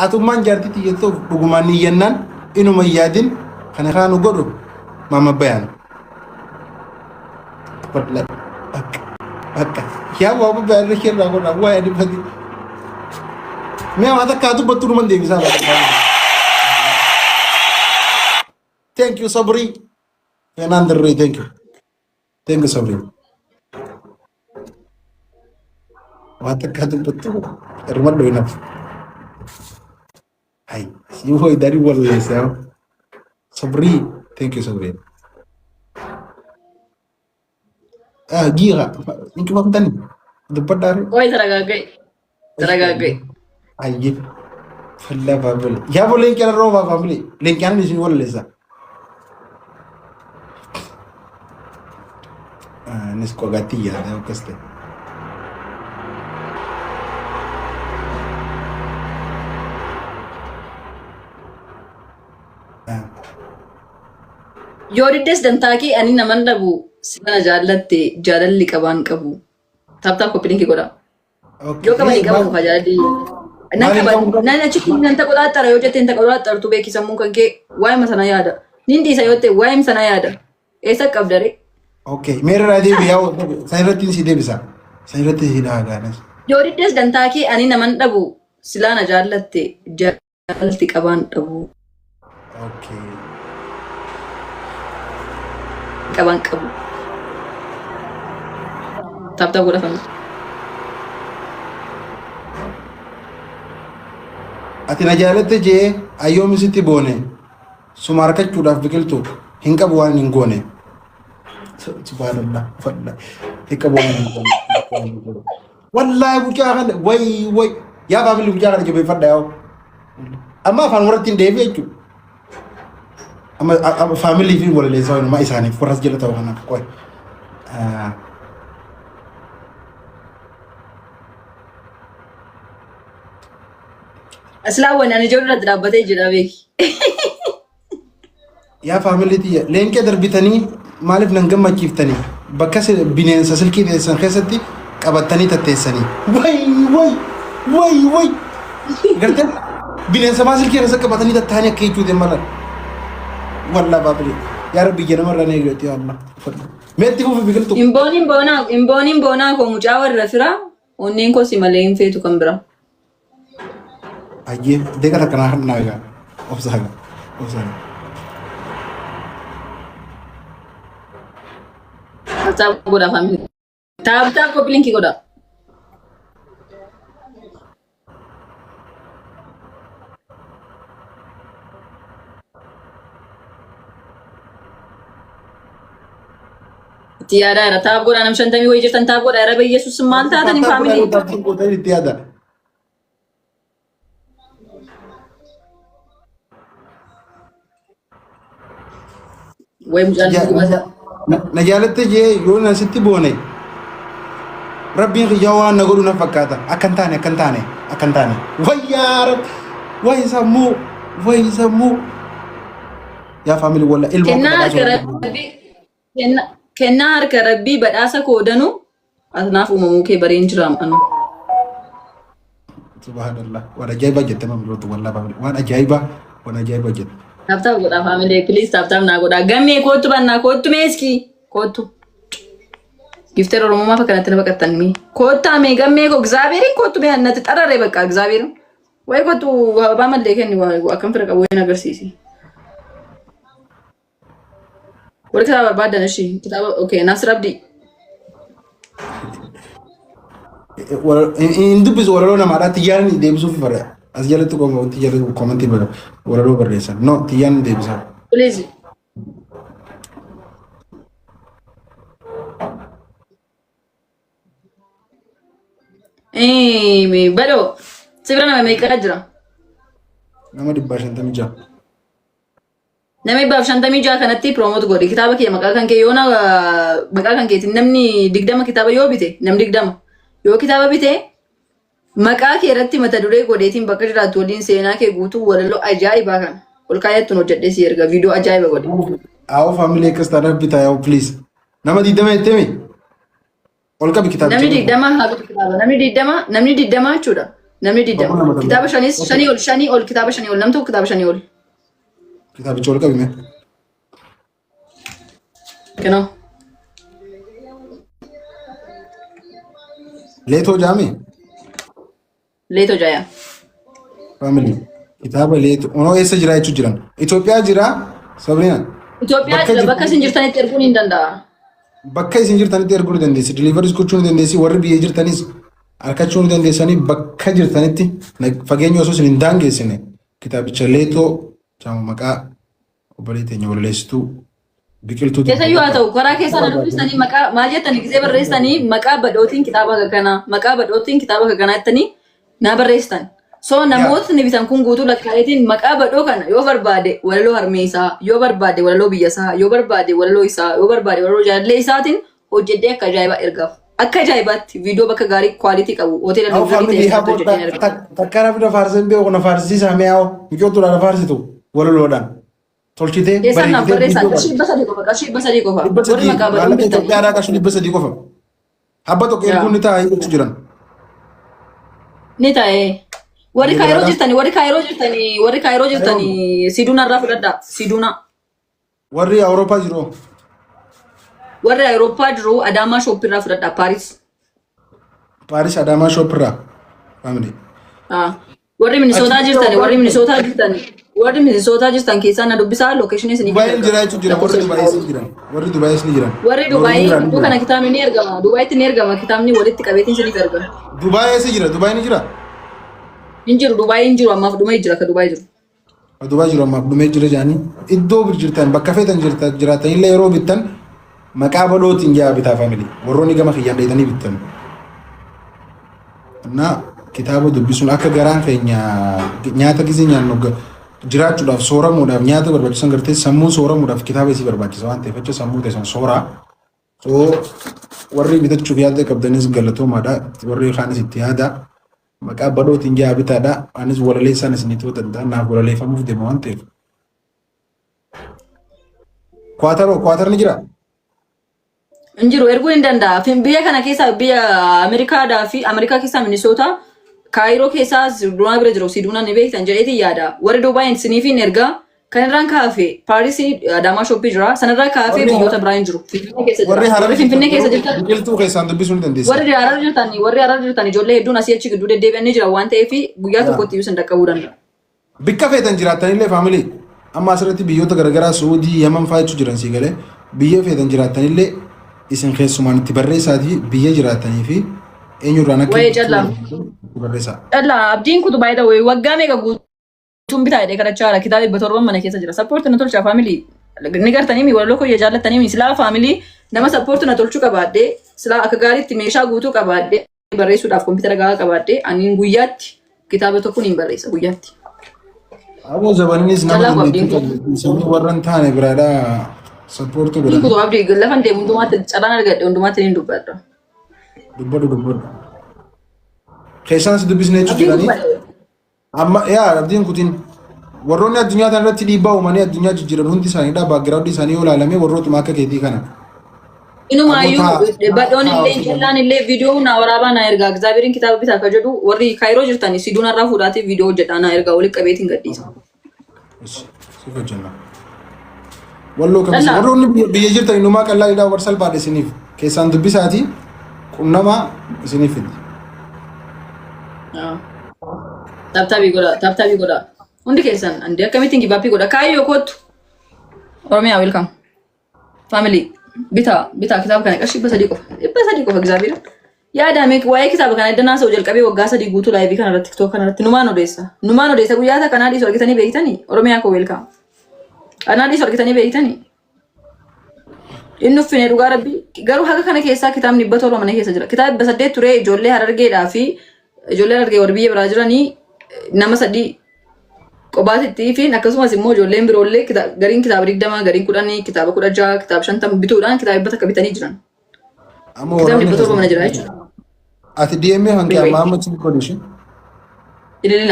Atummaan jaartii tiyya ta'uuf dhugumaan niyyannaan inuma hin yaadin kana kaa nu godhu maama bayaan. Wallahi bakka bakka yaa maama bayaan irra irraa godha waa yaadin fati. Mee waan takka dubbattu dhuman deebisaa bakka. Thank you, Sabri. Fernand Ray, thank you. Thank you, Sabri. Waan takka dubbattu irma dhoynaaf. Hay, si hoy dari walleessa. Sabri, thank you, Sabri. Ah, giira. Ninki wamtani. Dubbadhaa. Qoy taragaagga'i. Taragaagga'i. Ayyee. Fallaa faamili. Yaa bo leencaan roobaa faamili. Leencaan isin walleessa. Anis qogaatti yaada akkas ta'e. Yoo diddes dantaa kee ani naman dhabu si kana jaallatte jaalalli qabaan qabu. Tap tap copy link godha. Yoo qaban hin qaban qofa jaalalli. Nan Maal hin qaba qabu? nan achitti nan taqoxaaxara yoo jette hin taqoxaaxartu beeki sammuun kan kee waa'ima sana yaada. Nin dhiisa yoo ta'e waa'ima sana yaada. Eessa qabda ree? Okay, meera irraa deebi yaa san irratti si deebisa. San irratti si dhaha gaanas. Yoo diddes dantaa kee ani naman dhabu silaa na jaallatte jaalalti qabaan dhabu. Okay. Qabaan qabu. Tap tap godha family. Ati na jaalatte jee ayyoomi sitti boone. Suma harkachuudhaaf biqiltu hin qabu waan hin goone. Subhanallah. Wallahi. Hin qabu waan hin goone. Wallahi mucaa kana way way. Yaa faamilii mucaa kana jabeeffadha yaa. Amma afaan warratti hin deebi'e jechuudha. Amma faamilii fi walaleessaa walumaa isaaniif warras jala ta'u kanaaf qoy. Aslaa wani ani ijoollee irratti dhaabbatee jira beeki. Yaa faamilii tiyya leenqee darbitanii maaliif nan gammachiiftanii bakka bineensa silkii teessan keessatti qabattanii tatteessanii. Way way way way. Gartee bineensa maa silkii keessa qabatanii tattaanii akka jechuuti malan. Wallaa baabile. Yaa Rabbi ija namarraa na eegatti yaa Allah. Meetti fufi biqiltuu. Imbooniin boonaa imbooniin boonaa koo mucaa warra firaa onneen koo si malee hin feetu kan biraa. Ayyee deeqa takka naa kan naa obsa haga obsa haga. Tap tap godha family. Tap tap copy link godha. Itti yaadaa jira. Tap godha nam 50 wayii jirtan tap godha. Raba Yesuus maal taatan hin family. Itti yaada. Way mucaan gubata. Na jaalatte jee yoo na sitti boone rabbiin kiyyaa waan na godhu na fakkaata akka hin taane akka hin taane akka hin taane wayyaa rabbi way sammuu way sammuu yaa faamilii walla ilmoo Kennaa harka rabbii kennaa harka rabbii badhaasa koo danuu asnaaf uumamuu kee bareen jira anu. Subhanallah waan ajaa'ibaa jette maamilootu wallaa faamilii waan ajaa'ibaa waan ajaa'ibaa jette. Tap tap godhaa family please tap tap naa godhaa. Gammee koottu bannaa koottu meeskii koottu. Gifter Oromoo maaf akkanatti na baqattan mee? Koottaa mee gammee koo Egzaabeeriin koottu mee annatti xararee bakka Egzaabeeriin. Wayi koottu hababaa mallee kenni waa akkam fira qabu hin agarsiisi. Warri kitaaba barbaadan ishii kitaaba okay Nasir Abdii. Hin dubbisu walaloo namaadhaa tiyyaan deebisuuf bara as jalatti wanti jalatti komantii bara walaloo barreessan no tiyyaan deebisaa. Please. Badoo si bira nama meeqa jira? Nama 156. Nama 156 kanatti promote godhi. Kitaaba kee maqaa kan kee yoo na maqaa kan keetiin namni 20 kitaaba yoo bite namni 20 yoo kitaaba bite maqaa kee irratti mata duree godheetiin bakka jiraattu waliin seenaa kee guutuu walaloo ajaa'ibaa kana ol kaayattuun hojjedhee si erga viidiyoo ajaa'iba godhe. Aawoo faamilii akkas taanaaf bitaa yaa'u please. Nama 20 jettee ol qabi kitaabicha. Namni 20 haa bitu kitaaba. Namni 20 namni 20 jechuudha. Namni Bakka 20. nama tamma. Kitaaba shanis shanii ol, shanii ol, kitaaba shanii ol, nam tokko kitaaba shanii ol. Kitaabicha ol qabime. Kenoo. Leetoo jaame. Leetoo jaayaa. Family. Kitaaba leetoo. Onoo eessa jira jechuu jiran? Itoophiyaa jira. Sabrina. Itoophiyaa Bakka jira, jirtu- bakka isin jirtanitti erguun hin danda'a. Bakka isin jirtanitti erguu ni dandeessi. Delivery gochuu ni dandeessi. Warri biyya jirtanis harkachuu ni dandeessanii bakka jirtanitti fageenya osoo isin hin daangeessine kitaabicha leetoo jedhamu maqaa obboleettii teenya walaleessituu biqiltuu. Keessayyuu haa ta'u, karaa keessaa na dubbistanii maqaa maal jettanii gisee barreessitanii, maqaa badhootiin kitaaba akka kanaa, maqaa badhootiin kitaaba akka kanaa jettanii naa barreessitan. So namootni bitan kun guutuu lakkaa'eetiin maqaa badhoo kana, yoo barbaade walaloo harmee isaa, yoo barbaade walaloo biyya isaa, yoo barbaade walaloo isaa, yoo barbaade walaloo jaalallee isaatiin hojjedhee akka ajaa'ibaa ergaaf. Akka ajaa'ibaatti viidiyoo bakka gaarii quality qabu hoteela Haa luxury family ta'e haa keessatti hojjedheen erga. Takka rabbi na faarsee beeku na faarsiisaa mi'aawu biqiltuudhaan na faarsitu walaloodhaan tolchitee Keessaan naaf bareechitee barreessaa viidiyoo qarshii 300 qofa, qarshii 300 qofa. dhibba Warri sadii maqaa badhoo maallaqa bitanii. Itoophiyaadhaa qarshii 300 qofa. Habba tokko erguun ni ta'a jechuu jiran. Ni ta'e. Warri Biyya Kaayiroo biraadhaa. jirtanii, warri Kaayiroo jirtanii, warri Kaayiroo jirtanii Siduuna irraa fudhadhaa. Siduuna. Warri Awurooppaa jiru. Warri Awurooppaa jiru Adaamaa Shop irraa fudhadhaa, Paaris. Paaris Adaamaa Shop irraa. Family. Ah. Warri Minisootaa Achi jirtanii, warri Minisootaa jirtanii, warri Minisootaa jirtan keessaa na dubbisaa, location isinii Dubaayin jira jechuu jira. Warri Dubaayis ni jiran. Warri Dubaayis ni jiran. Warri Dubaayii Warri gidduu kana kitaabni ni ergama. Dubaayitti ni ergama. Kitaabni walitti qabeetiin isiniif ergama. Dubaay eessa jira? Dubaay ni jira? Hin jiru, Dubaayii hin jiru, ammaaf dhumee jira ka Dubaayii jiru. Dubaay jiru ammaaf dhumee jira jedhanii iddoo bir jirtan, bakka feetan jirta jiraatanillee yeroo bittan maqaa badhootiin jaa bitaa, family. Warroonni gama kiyyaan dheetanii bittan. Na kitaaba dubbisuun akka garaan keenya nyaata gisee nyaannu jiraachuudhaaf, sooramuudhaaf nyaata barbaachisan gartee sammuun sooramuudhaaf kitaaba isii barbaachisa waan ta'eef jecha sammuu teessan sooraa. So warri bitachuuf yaada qabdanis galatoomaadha. Warri kaanis itti yaada. Maqaa badhootiin jaa bitaadha. Anis walaleessaan isinii ta'uu danda'a. Naaf walaleeffamuuf deema waan ta'eef. Kwaataroo kwaatar ni jira. Hin jiru, erguun hin danda'a. Biyya kana keessa, biyya Ameerikaadhaa fi Ameerikaa keessaa Minisootaa, Kaayiroo keessaa Siduunaa bira jiru, Siduunaa ni beektan jedheetiin yaada. Warri Dubaayin isiniif hin ergaa. Kan irraan kaafe Paarisii Adaamaa Shop jira. Sanarraa kaafee biyyoota biraa hin jiru. Finfinnee keessa jira. Warri Harar Warri Finfinnee keessa jirtan biqiltuu keessaan dubbisuu ni dandeessa. Warri Harar jirtan ijoollee hedduun asii achi gidduu deddeebi'an ni jira waan ta'eef guyyaa tokkotti iyyuu isin dhaqqabuu danda'a. Bikka feetan jiraatanillee, family, amma asirratti biyyoota garaagaraa Suudii, Yaman fa'aa jechuu jiran sii galee, biyya feetan jiraatanillee isin keessumaan itti barreessaatii biyya jiraatanii fi eenyurraan akka Wayii callaa. itti barreessaa. Callaa abdiin kutu baay'ee ta'u waggaa meeqa guutuun bitaa jedhee kadhachaa jira. Kitaaba 700 mana keessa jira. Support na tolchaa, family. Ni gartanii mi walaloo kiyya jaallatanii mi silaa, family, nama support na tolchuu qabaadhee, silaa akka gaariitti meeshaa guutuu qabaadhee, barreessuudhaaf kompiitara gahaa qabaadhee, ani guyyaatti kitaaba tokko niin barreessa guyyaatti. Aboo zabaninis nama Callaa koo dandeettii abdiin qabu isaanii warra hin taane biraadhaa support Abdiin godhan. kutu abdii lafan deemu hundumaatti, carraan argadhe hundumaatti niin dubbadha. Dubbadhu, dubbadhu. Keessaan si dubbisne jechuu Abdiin jiranii. kutu. Amma yaa abdiin kutin, warroonni addunyaa kana irratti dhiibbaa uumanii addunyaa jijjiiran hundi isaaniidha background isaanii yoo ilaalame warrootuma akka keetii kana. Inumaayyuu Ammoo badhoon taa illee ofii callaan illee viidiyoo naa waraabaa naa ergaa, Egzaabeeriin kitaaba bitaa akka jedhu, warri Kaayiroo jirtan siduun irraa fuudhaatii viidiyoo hojjedhaa naa ergaa, walitti qabeetiin gadhiisa. Siif hojjenna. Walloo kamisa Callaa. warroonni biyya jirtan innumaa qallaaliidhaa war salphaadha isiniif keessaan dubbisaatii qunnamaa isiniif fidi. Tap tap godha, tap tap godha. Hundi keessan andi akkamittiin give up godha? Kaayyoo kootu. Oromiyaa, welcome. Family, bitaa, bitaa kitaaba kana qarshii 300 qofa. 300 qofa, Egzaabeer. Yaada mee waa'ee kitaaba kana edda naasa'u jalqabee waggaa 3 guutuu live kana irratti, TikTok kana irratti numaan odeessa. Numaan odeessa, guyyaa takka kanaa dhiisu argitanii beektanii? Oromiyaa koo, welcome. Anaa dhiisu argitanii beektanii? Inni uffine dhugaa rabbii garuu haga kana keessaa kitaabni 700 mana keessa jira. Kitaaba 800 ture, ijoollee Harargeedhaa fi ijoollee Harargee warri biyya biraa jiranii nama sadii qobaatitti fi akkasumas immoo ijoolleen biroollee gariin kitaaba 20, gariin 10, kitaaba 16, kitaaba 50 bituudhaan kitaaba 100 bitanii jiran. Amma Kitaabni warroonni 700 mana jira jechuudha. Ati DM hanqee amma amma cin godhishi. Ililila.